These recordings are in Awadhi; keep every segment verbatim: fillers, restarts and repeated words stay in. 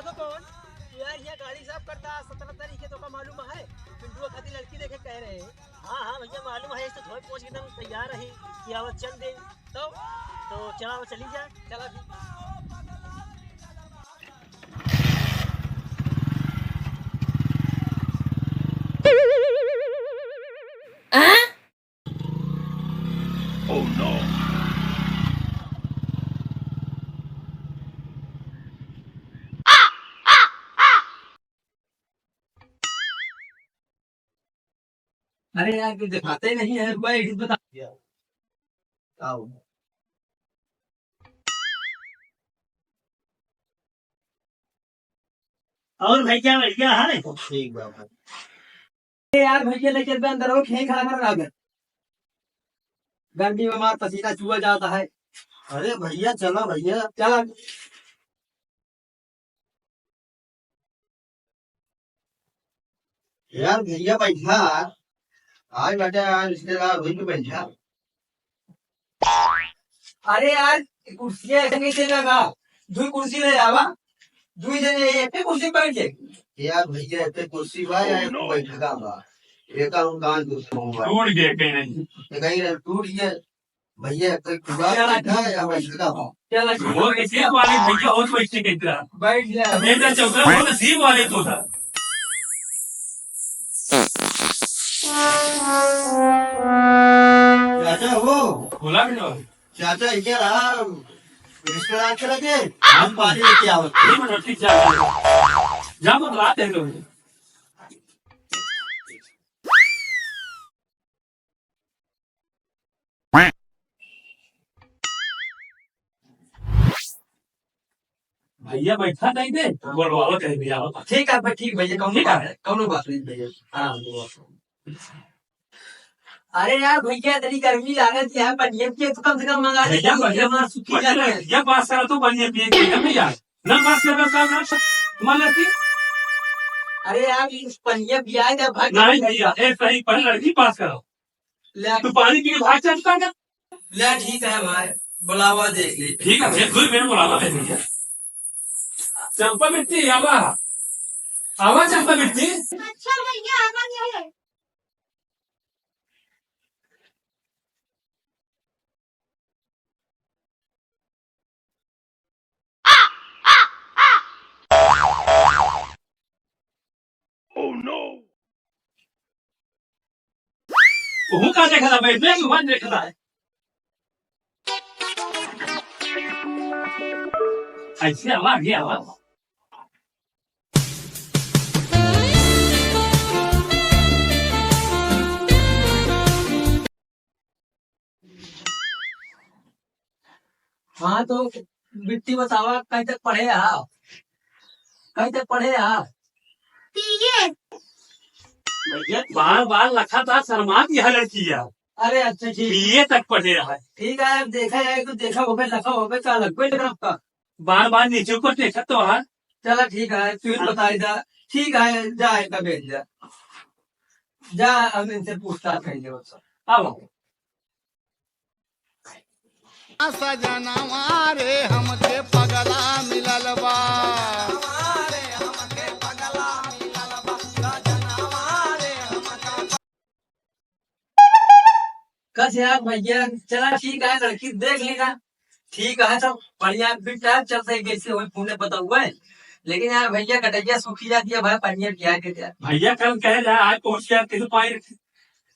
तो कौन? यार, ये गाड़ी साफ करता, सत्रह तारीख के, तोका मालूम है? पिंटुआ खातिर लड़की देखे कह रहे हैं। हाँ, हाँ भैया, मालूम है, इस तो धोए पोंछ के एकदम तैयार रही कि आवत चल दे। तो, तो चला, वो चली जा। चला फिर। अरे यार, तू दिखाते ही नहीं है, बैठ, बता। आओ। और भैया, बढ़िया है? ठीक बा भाई। अरे यार, भैया लेके बे अंदर हो, खेल खड़ा कर रहा है। गर्मी में मार पसीना चुआ जाता है। अरे भैया, चलो भैया। चलो। यार भैया बैठा, आज बैठा यार, रिश्तेदार हुई तो बैठा। अरे यार, कुर्सियाँ ऐसे कैसे लगा? दुई कुर्सी ले आवा, दुई जने एक ही कुर्सी बैठ जाए। यार भैया, एक कुर्सी बा या एक बैठका बा, एक हम कान दुख होगा। टूट गए कहीं नहीं। तो कहीं ना टूट गए। भैया, एक पूरा चला। बैठा या बैठका बा? चला। वो कैसे वाले भैया और बैठे के इधर? बैठ जा। ये तो चौथा वो नसीब वाले तो था। चाचा हो। बोला भी ना। चाचा, ये रहा, रिश्तेदार के लगे, हम पानी लेके आवत। ये मतलब ठीक जा। जा, मैं बुलाते हैं लोग। भैया बैठा नहीं दे, बोलवावत है भैया। ठीक है, ठीक भैया, कौनो ठीक है। बात नहीं, कौनो बात नहीं भैया। हाँ, बोलवावत। अरे यार भैया, इतनी गर्मी लागत है, पनिया पिए तो कम से कम मंगा ले, भैया, पनिया भैया, हमारा सूखी जाता है। भैया, पास करा तो पनिया पिए के, भैया। ना पास करा तो ना, ना, मना की। अरे यार, इस पनिया पिया है, भाई। नहीं भैया, ऐसा ही पहले लड़की पास करो। ले। तू पानी पी के भाग चलता क्या? ले, ठीक है भाई, बुलावा देख ले। ठीक है भैया, दो मिनट बुलावा है भैया। चंपा बिट्टी, आवा। आवा चंपा बिट्टी। अच्छा भैया, आवा नहीं है। Oh no! वो का देखता है? मैं तो मत देखता है। ऐसे आवा, ये आवा। हाँ, तो बिट्टी बतावा, कहीं तक पढ़े हा? कहीं तक पढ़े हा? बीए। भैया, बार बार लखा था, शर्मा की है लड़की है। अरे अच्छा, ठीक। बीए तक पढ़े है। ठीक है, अब देखा जाए तो देखा होगा, लखा होगा, क्या लग गया आपका? बार बार नीचे ऊपर देखा तो है। चला ठीक है, तू ही बताई दा। ठीक है, जा इनका भेज दे। जा, हम इनसे पूछताछ करेंगे बस। अब सजनवा रे हमके पगला मिलल बा। कस यार भैया, चला ठीक है, लड़की देख लेना। ठीक है, तो बढ़िया बिट्टा चलते कैसे हुए पुण्य पता हुआ है। लेकिन यार भैया, कटैया सूखी जाती है भाई, पनिया पिया के यार। भैया कल कहे रहा, आज पहुंच गया, किस पाई।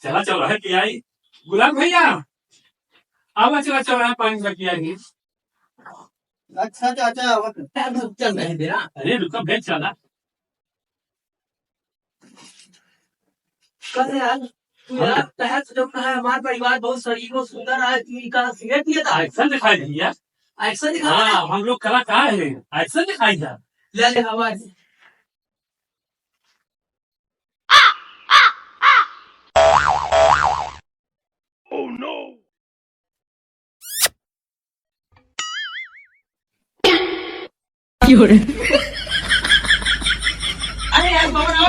चला चल रहा है पियाई। गुलाब भैया, आवा चला चल रहा है पानी में पियाई। अच्छा चाचा, आवा। चल रहे हैं बेरा। अरे रुका, बैठ चला। कहे यार, तू हाँ। यार, तहत जो कहा है, हमारा परिवार बहुत शरीफ और सुंदर है, तू इनका सिगरेट पिए था? एक्शन दिखाई दी यार। एक्शन दिखा हाँ, रहे? हम लोग कलाकार हैं, एक्शन दिखाई जा। ले ले, आवाज। Oh no! क्यों रे? अरे यार, बाबा,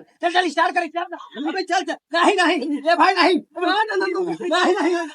चल, चल, start कर, start कर। अबे चल, चल। नहीं, नहीं, ए भाई, नहीं। नहीं, नहीं।